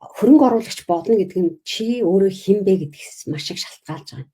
Хөрөнгө оруулагч болно гэдэг нь чи өөрөө хэн бэ гэдгээс маш их шалтгаалж байгаа юм.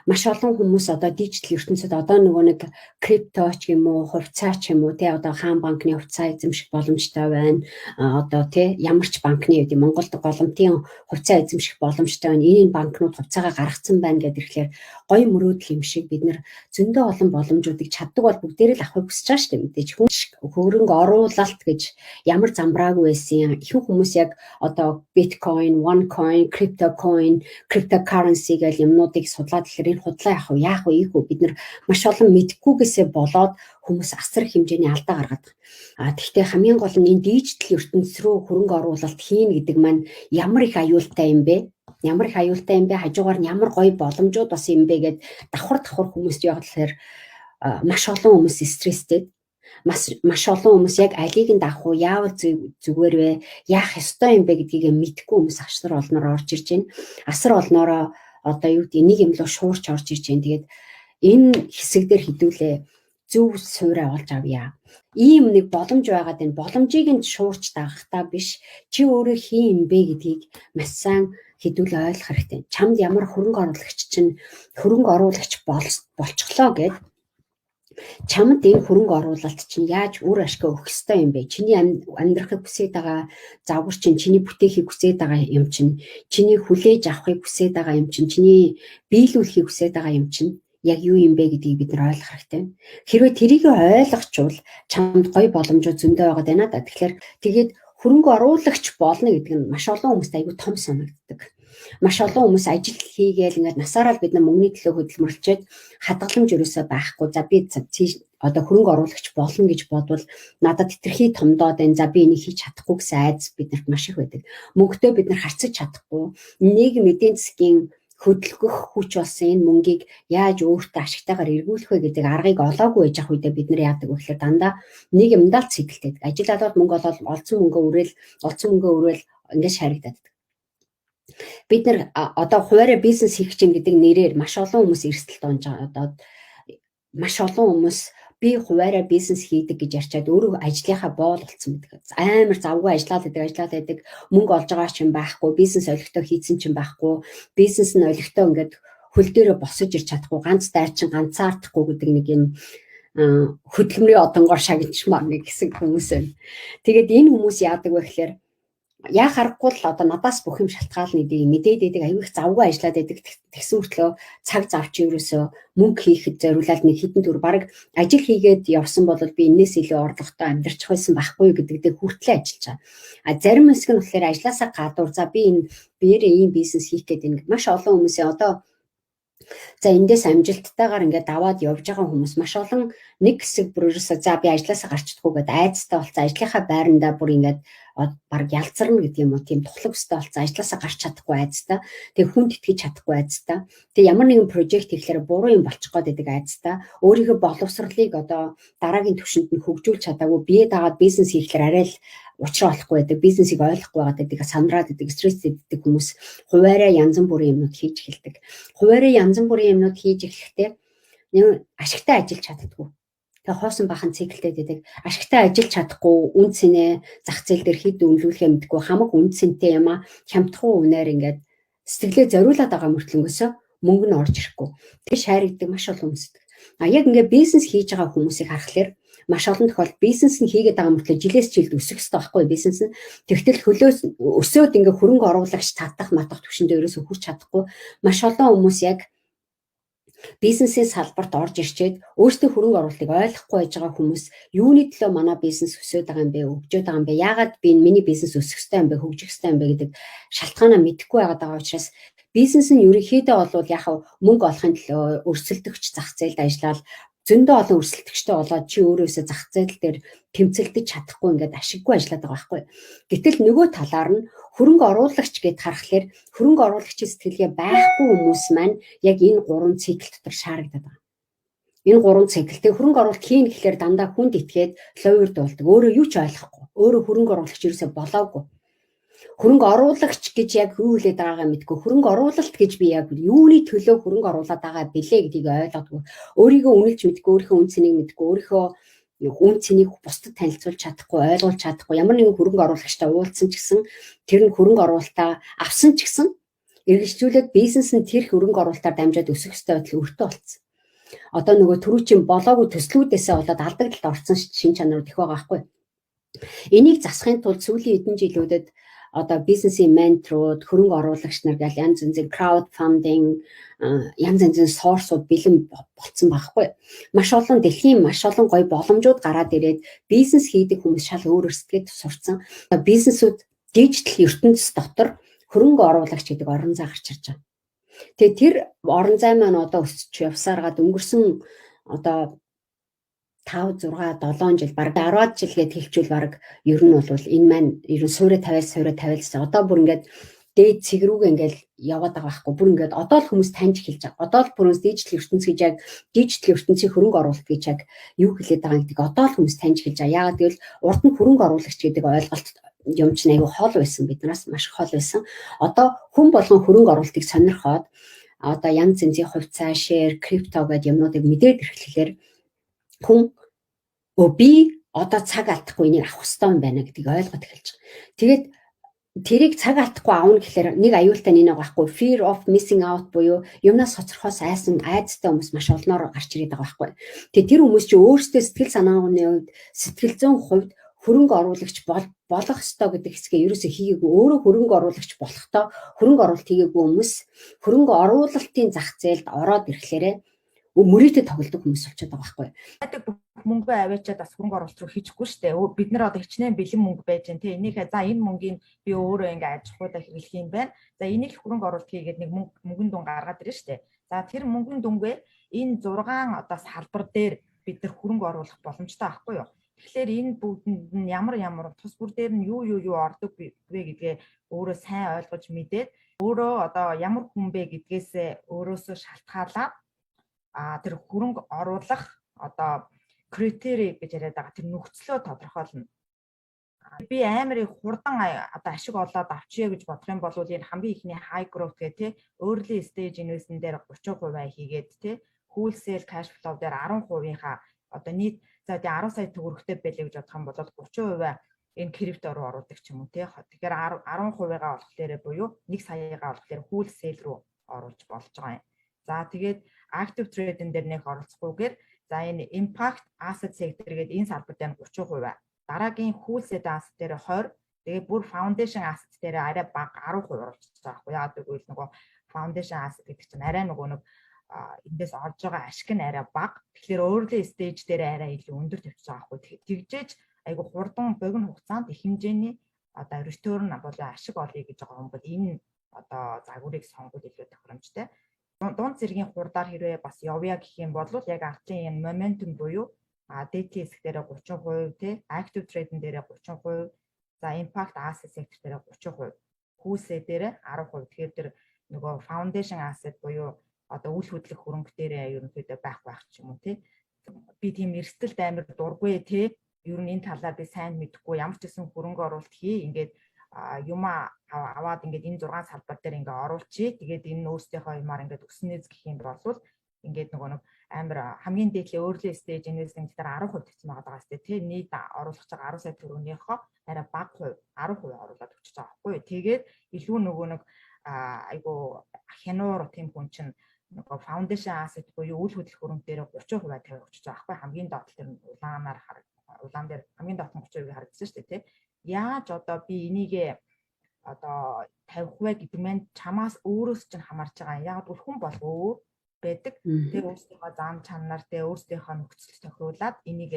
Маш олон хүмүүс одоо дижитал ертөнцид одоо нөгөө нэг крипто ч юм уу, хувьцаа ч юм уу, тий, одоо хаан банкны хувьцаа эзэмших боломжтой байна. Одоо, тий, ямар ч банкны гэдэг Монголд голомтын хувьцаа эзэмших боломжтой байна. Энэ банкнууд хувьцаагаа гаргацсан байна гэдэг ирэхлээр гоё мөрөөдөл юм шиг бид нар зөндөө олон боломжуудыг чаддаг бол бүгдээрээ л авахыг хүсэж байгаа шүү дээ. Мэдээж хүн хөрөнгө оруулалт гэж ямар замбраагүй байсан. Ихэнх хүмүүс яг одоо биткойн, OneCoin, crypto coin, cryptocurrency гэх юмнуудыг судлаад ирэхээр энэ худлаа яах вэ? Яах вэ? Ийх үү? Бид нар маш олон мэдэхгүйгээсээ болоод хүмүүс асар их хэмжээний алдаа гаргадаг. А тэгвэл хамгийн гол нь энэ дижитал ертөнц рүү хөрөнгө оруулалт хийнэ гэдэг маань ямар их аюултай юм бэ? Ямар их аюултай юм бэ? Хажуугаар нь ямар гоё боломжууд бас юм бэ гэд давхар давхар хүмүүст яваад тэгэхээр маш олон хүмүүс стресстэй, маш маш олон хүмүүс яг алийг нь даах уу, яавал зүгээр вэ, яах ёстой юм бэ гэдгийг мэдэхгүй хүмүүс асар олноор орж ирж байна. Асар олноороо одоо юу гэдэг нэг юм луу шуурч орж ирж байна. Тэгээд энэ хэсэг дээр хэдүүлээ зөв суураа олж авъя. Ийм нэг боломж байгаад энэ боломжийг нь шуурч дагахтаа биш, чи өөрөө хэн юм бэ гэдгийг маш сайн хэдүүлээ ойлгох хэрэгтэй. Чамд ямар хөрөнгө оруулагч чинь хөрөнгө оруулагч болчихлоо гэд чамд энэ хөрөнгө оруулалт чинь яаж үр ашгаа өгөх ёстой юм бэ? Чиний амьдрахыг хүсээд байгаа загвар чинь, чиний бүтээхийг хүсээд байгаа юм чинь, чиний хүлээж авахыг хүсээд байгаа юм чинь, чиний биелүүлэхийг хүсээд байгаа юм чинь яг юу юм бэ гэдгийг бид нар ойлгох хэрэгтэй. Хэрвээ тэрийг ойлгочвол чамд гоё боломжууд зөндөө байгаа даа да. Тэгэхээр тэгээд хөрөнгө оруулагч болно гэдэг нь маш олон хүмүүст айгүй том санагддаг. Маш олон хүмүүс ажил хийгээл ингээд насаараа л бид нар мөнгөний төлөө хөдөлмөрлчээд хадгаламж ерөөсөө байхгүй. За, би одоо хөрөнгө оруулагч болно гэж бодвол надад хэтэрхий томдоод байна. За, би энийг хийж чадахгүй гэсэн айдас биднэрт маш их байдаг. Мөнгөтэй бид нар харьцаж чадахгүй. Нийгэм эдийн засгийн хөдөлгөх хүч болсон энэ мөнгийг яаж өөртөө ашигтайгаар эргүүлэх вэ гэдэг аргыг олоогүй байж ах үедээ бид нар яадаг вэ гэхээр дандаа нэг юмдаа л циклтэй. Ажил олоод мөнгө олоод олдсон мөнгөө үрээл, олдсон мөнгөө үрээл ингээд шаригдаад. Бид нар одоо хуваараа бизнес хийх чинь гэдэг нэрээр маш олон хүмүүс эрсдэлд унж байгаа. Одоо маш олон хүмүүс би хуваараа бизнес хийдэг гэж ярьчаад өөрөө ажлынхаа боол болсон байдаг. Амар завгүй ажиллаад байдаг, ажиллаад байдаг. Мөнгө олж байгаа ч юм байхгүй, бизнес олигтой хийсэн ч юм байхгүй. Бизнес нь олигтой ингээд хөл дээрээ босож ирч чадахгүй, ганц дайчин ганцаардахгүй гэдэг нэг юм хөдөлмөрийн одонгоор шагнчмаар нэг хэсэг хүмүүс байна. Тэгээд энэ хүмүүс яадаг вэ гэхээр яа харахгүй л одоо надаас бүх юм шалтгаална гэдгийг мэдээд байдаг, аюу их завгүй ажиллаад байдаг. Тэгсэн мөртлөө цаг завч ерөөсөө мөнгө хийхэд зориулаад нэг хэдэн төр баг ажил хийгээд явсан бол би энэс илүү орлоготой амьдарч байсан байхгүй гэдэг дээр хүртлээ ажиллаж байгаа. А зарим хэсэг нь болохоор ажилласаа гадуур за, би энэ биеэрээ ийм бизнес хийх гэдэг нэг маш олон хүмүүсийн одоо за эндээс амжилттайгаар ингээд даваад явж байгаа хүмүүс маш олон. Нэг хэсэг бүр ерөөсөө за, би ажилласаа гарчдаггүй гэдээ айдастай болсон, ажлынхаа байрандаа бүр ингээд баг ялцарна гэдэг юм уу, тийм тухлаг өстэй болсон, ажилласаа гарч чадахгүй айдастай, тэг хүнд итгэж чадахгүй айдастай, тэг ямар нэгэн project хийхлээр буруу юм болчих гээд байдаг айдастай, өөрийнхөө боловсролыг одоо дараагийн түвшинд нь хөгжүүлж чадаагүй, бие дагаад бизнес хийхлээр арай л учраа олохгүй байдаг, бизнесийг ойлгохгүй байгаад байдаг, сандраад байдаг, стресс байдаг хүмүүс хуваараа янз бүрийн юмнууд хийж эхэлдэг. Хуваараа янз бүрийн юмнууд хийж эхлэхдээ нэг ашигтай ажиллаж чаддаггүй. Тэгээ хоосон бахан циклтэй байдаг. Ашигтай ажиллаж чадахгүй, үнэ цэнэ зах зээл дээр хэд үнэлүүлэхээ мэдэхгүй, хамаг үнэ цэнтэй юм а хямдхан үнээр ингээд сэтгэлээ зориулаад байгаа мөртлөнгөөсөө мөнгө нь орж ирэхгүй. Тэгээ шааригддаг маш олон хүмүүс. А яг ингээд бизнес хийж байгаа хүмүүсийг харахаар маш олон тохиолдолд бизнес нь хийгээд байгаа мөртлөө жилээс жилд өсөх ёстой байхгүй бизнес нь. Тэгтэл хөлөөс өсөөд ингээ хөрөнгө оруулагч татах матах түвшиндээ ерөөсөө хүрч чадахгүй. Маш олон хүмүүс яг бизнесийн салбарт орж ирчээд өөрсдөө хөрөнгө оруулалтыг ойлгохгүй байж байгаа хүмүүс юуны төлөө манай бизнес өсөөд байгаа юм бэ, хөгжөөд байгаа юм бэ, яагаад би миний бизнес өсөх ёстой юм бэ, хөгжих ёстой юм бэ гэдэг шалтгаанаа мэдэхгүй байгаад байгаа учраас бизнес нь ерөнхийдөө бол яг мөнгө олохын төлөө өрсөлдөгч зах зээлд ажиллаад зөндөө олон өрсөлдөгчтэй болоод чи өөрөөсөө зах зээл дээр тэмцэлдэж чадахгүй ингээд ашиггүй ажиллаад байгаа байхгүй. Гэтэл нөгөө талаар нь хөрөнгө оруулагч гэд харахаар хөрөнгө оруулагчийн сэтгэлгээ байхгүй хүмүүс маань яг энэ гурван цикл дотор шаарагдаад байгаа. Энэ гурван цикл. Тэгээ хөрөнгө оруулалт хийн гэхлээр дандаа хүнд итгээд луйвард болдог. Өөрөө юу ч ойлгохгүй. Өөрөө хөрөнгө оруулагч ерөөсөө болоогүй, хөрөнгө оруулагч гэж яг юу хэлээд байгаагаа мэдэхгүй, хөрөнгө оруулалт гэж би яг юуны төлөө хөрөнгө оруулаад байгаа билээ гэдгийг ойлгодгүй, өөрийгөө үнэлж мэдэхгүй, өөрийнхөө үнэ цэнийг мэдэхгүй, өөрийнхөө Үнэ цэнийг бусдад танилцуулж чадахгүй, ойлгуулж чадахгүй, ямар нэгэн хөрөнгө оруулагчтай уулзсан ч гэсэн тэр нь хөрөнгө оруулалтаа авсан ч гэсэн эргэжлүүлээд бизнес нь тэр хөрөнгө оруулалтаар дамжаад өсөх ёстой байтал өртөө болцсон. Одоо нөгөө түрүүчийн болоогүй төслүүдээсээ болоод алдагдлалд орсон шин чанарууд их байгаа байхгүй. Энийг засахын тулд сүүлийн хэдэн жилүүдэд одоо бизнесийн менторууд, хөрөнгө оруулагч нар гэл янз янзын crowdfunding, янз янзын source ууд бэлэн болцсон байхгүй. Маш олон дэлхийн маш олон гоё боломжууд гараад ирээд бизнес хийдэг хүмүүс шал өөрөөр сэтгэхэд сурцсан. Бизнесүүд дижитал ертөнц дотор хөрөнгө оруулагч гэдэг орон зай гарч ирж байгаа. Тэгээ тэр орон зай маань одоо өсч явсараад өнгөрсөн одоо 5 6 7 жил, баг 10 жил гээд хэлчихвэл баг ер нь бол энэ маань ер нь сууриа тавиал, сууриа тавиал, одоо бүр ингээд дээд цэг рүүгээ ингээл яваад байгаа байхгүй. Бүр ингээд одоо л хүмүүс таньж эхэлж байгаа. Одоо л бүр дижитал ертөнц гэж, яг дижитал ертөнцийн хөрөнгө оруулалт гэж яг юу хэлээд байгаа гэдгийг одоо л хүмүүс таньж эхэлж байгаа. Яагаад гэвэл урд нь хөрөнгө оруулагч гэдэг ойлголт юм чинь айгүй хол байсан, биднээс маш хол байсан. Одоо хүн болгон хөрөнгө оруулалтыг сонирхоод одоо янз янзын хувьцаа, share, крипто гэдэг юмнуудыг мэдээд ирэхлээр хүн би одоо цаг алдахгүй энийг авах хэрэгтэй юм байна гэдгийг ойлгоод эхэлж байгаа. Тэгээд тэрийг цаг алдахгүй авна гэхлээр нэг аюултай нэг байгаа байхгүй, fear of missing out буюу юмнаас хоцрохоос айсан айдастай хүмүүс маш олноор гарч ирээд байгаа байхгүй. Тэгээ тэр хүмүүс чинь өөрсдөө сэтгэл санааны хувьд, сэтгэл зүйн хувьд хөрөнгө оруулагч болох ёстой гэдэг хэсгээ ерөөсөө хийгээгүй, өөрөө хөрөнгө оруулагч болохдоо хөрөнгө оруулалт хийгээгүй хүмүүс хөрөнгө оруулалтын зах зээлд ороод ирэхлээрээ мөрөөдө тоглодог хүмүүс болчиход байгаа байхгүй. Байдаг бүх мөнгөө аваачаад бас хөрөнгө оруулалт руу хийчихгүй шүү дээ. Бид нар одоо хичнээн бэлэн мөнгө байж гэн тий. Энийхээ за энэ мөнгийг би өөрөө ингээ аж ахуйдаа хэрэглэх юм байна. За, энийг хөрөнгө оруулалт хийгээд нэг мөнгө мөнгөн дүн гаргаад ирнэ шүү дээ. За, тэр мөнгөн дүнгээ энэ 6 одоо салбар дээр бид нар хөрөнгө оруулах боломжтой байхгүй юу? Тэгэхээр энэ бүгдэнд нь ямар ямар тус бүр дээр нь юу юу юу ордог вэ гэдгээ өөрөө сайн ойлгож мэдээд, өөрөө одоо ямар хүн бэ гэдгээсээ өөрөөсөө шалтгаалаад тэр хөрөнгө оруулах одоо criteria гэж яриад байгаа тэр нөхцлөө тодорхойлно. Би амар их хурдан одоо ашиг олоод авчия гэж бодох юм бол энэ хамгийн ихний high growth гэх тий early stage investment дээр 30% хийгээд тий wholesale cash flow дээр 10%-ийнхаа одоо нийт, за тий, 10 сая төгрөгтэй байлээ гэж бодох юм бол 30% энэ крипто руу оруулдаг ч юм уу тий. Тэгэхээр 10%-гаа болохоор буюу 1 саягаа болохоор wholesale руу оруулж болж байгаа юм. За, тэгээд active trading дээр нэх оролцохгүйгээр, за, энэ impact asset sector гэдэг энэ салбар дээр 30%. Дараагийн wholesale asset дээр 20, тэгээ бүр foundation asset дээр арай бага, 10% оруулж байгаа байхгүй. Яагаад гэвэл нөгөө foundation asset гэдэг чинь арай нөгөө нэг эндээс олж байгаа ашиг нь арай бага. Тэгэхээр early stage дээр арай илүү өндөр тавьчих байгаа байхгүй. Тэгжээж айгу хурдан богино хугацаанд их хэмжээний одоо return болон ашиг олъё гэж байгаа юм бол энэ одоо загварыг сонгол илүү тохиромжтой. Дунд зэргийн хурдаар хэрвээ бас явъя гэх юм бол яг ардын энэ momentum буюу дээдлийн хэсэг дээр 30%, тий, active trading дээр 30%, за, impact asset sector дээр 30%, wholesale дээр 10%. Тэгэхээр тэр нөгөө foundation asset буюу одоо үл хөдлөх хөрөнгө дээр ерөнхийдөө байхгүй байх ч юм уу, тий. Би тийм эрсдэлд амар дургүй, тий, ер нь энэ талаар би сайн мэдэхгүй, ямар ч гэсэн хөрөнгө оруулалт хий, ингээд юмаа аваад ингээд энэ 6 салбар дээр ингээд оруулчих. Тэгээд энэ нь өөрсдийнхөө юмар ингээд өснөөс гэх юм бол ингээд нөгөө нэг амар хамгийн дээдлийн early stage investing дээр 10% тавьсан байгаа даа сте, тий, нийт оруулах байгаа 10 сая төгрөгнийхөө арай бага хувь, 10% оруулаад өгч байгаа байхгүй юу. Тэгээд илүү нөгөө нэг айгу хянуур тийм хүн чинь нөгөө foundation asset буюу үл хөдлөх хөрөнгө дээр 30% тавиад өгч байгаа байхгүй. Хамгийн доод тал тэр улаанаар хар улаан дээр хамгийн доод нь 30% харагдсан шүү дээ, тий. Яаж одоо би энийгээ одоо тавих вэ гэдэг маань чамаас өөрөөс чинь хамаарч байгаа. Яг бол хүн болго өөр байдаг. Тэгээ өөрсдийнхөө зан чанар, тэгээ өөрсдийнхөө нөхцөл тохируулаад энийг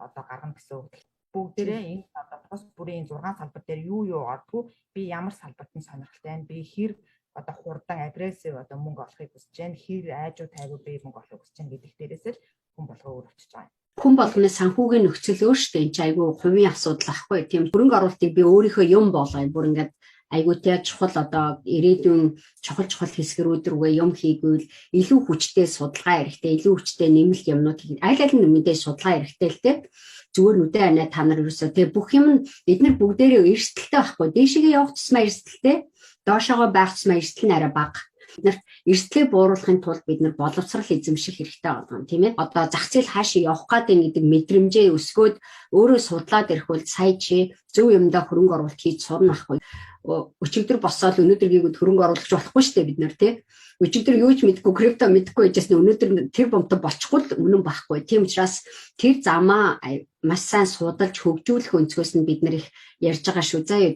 одоо гаргана гэсэн үг. Бүгдээрээ энэ одоо тус бүрийн 6 салбар дээр юу юу ордгоо, би ямар салбарт нь сонирхолтой байна, би хэр одоо хурдан aggressive одоо мөнгө олохыг хүсэж байна, хэр айжуу тайвуу би мөнгө олохыг хүсэж байна гэдэг дээрээс л хүн болгоо өөр болчихж байгаа юм. Хүн болгоны санхүүгийн нөхцөл өөр шүү дээ. Энэ чинь айгүй хувийн асуудал ахгүй. Тийм хөрөнгө оруулалтыг би өөрийнхөө юм болгоё. Бүр ингээд айгүй те чухал, одоо ирээдүйн чухал чухал хэсгэрүүд рүүгээ юм хийгвэл илүү хүчтэй судалгаа хэрэгтэй, илүү хүчтэй нэмэлт юмнууд хий. Аль аль нь мэдээж судалгаа хэрэгтэй л те. Зүгээр нүдэ анаа та нар ерөөсөө те бүх юм нь эднэр бүгдээрээ эрсдэлтэй байхгүй. Дээшээгээ явах тусмаа эрсдэлтэй, доошоогоо байх тусмаа эрсдэл нь арай бага. Бид нарт эрсдлээ бууруулахын тулд бид нар боловсрал эзэмших хэрэгтэй болгоно, тийм ээ. Одоо зах зээл хаашаа явах гээд байна гэдэг мэдрэмжээ өсгөөд, өөрөө судлаад ирэх бол сая чи зөв юмдаа хөрөнгө оруулалт хийж сурна ахгүй. Өчигдөр босоод өнөөдөр гийгүүд хөрөнгө оруулах болохгүй шүү дээ бид нар, тий. Өчигдөр юу ч мэдэхгүй, крипто мэдэхгүй байжсэн, өнөөдөр тэр бомтой болчихгүй л үнэн байхгүй. Тийм учраас тэр замаа маш сайн судалж хөгжүүлэх өнцгөөс нь бид нар их ярьж байгаа шүү. За юу.